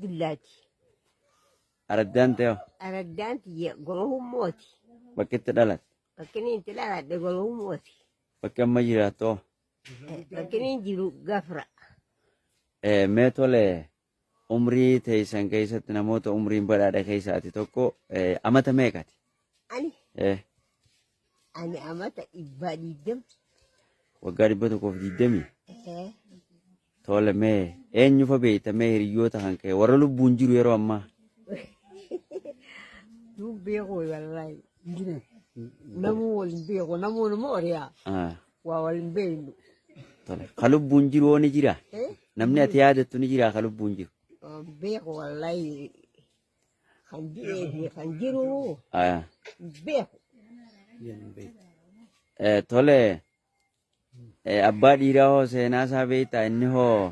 Dullaati. Araddaan ta'e hoo? Araddaan tiyya goma hummooti. Bakki itti dhalatte. Bakki inni itti dhaladhe goma hummooti. Bakki amma jiraattu hoo? Bakki inni jiru gafra. Eh, Mee tole umrii teessan keessatti namoota umriin badhaadhe keessa ati tokko eh, amata meeqati? Ani Eh, ani amata 120. Waggaa 120. Eh, Tole mee eenyufa beekta mee hiriyyoota kan kee warra lubbuun jiru yeroo ammaa? Duun beeku wallaahi. Namuu wal hin beeku namuu nama oriyaa Ah, waa wal hin beeknu. Tole ka lubbuun jiru hoo ni jira? Eh? Namni ati yaadattu ni jira ka lubbuun jiru? Waan beeku wallaahi kan du'ee fi kan jiru Ah, hin beeku. Tole abbaa dhiiraa hoo seenaa isaa beektaa inni hoo?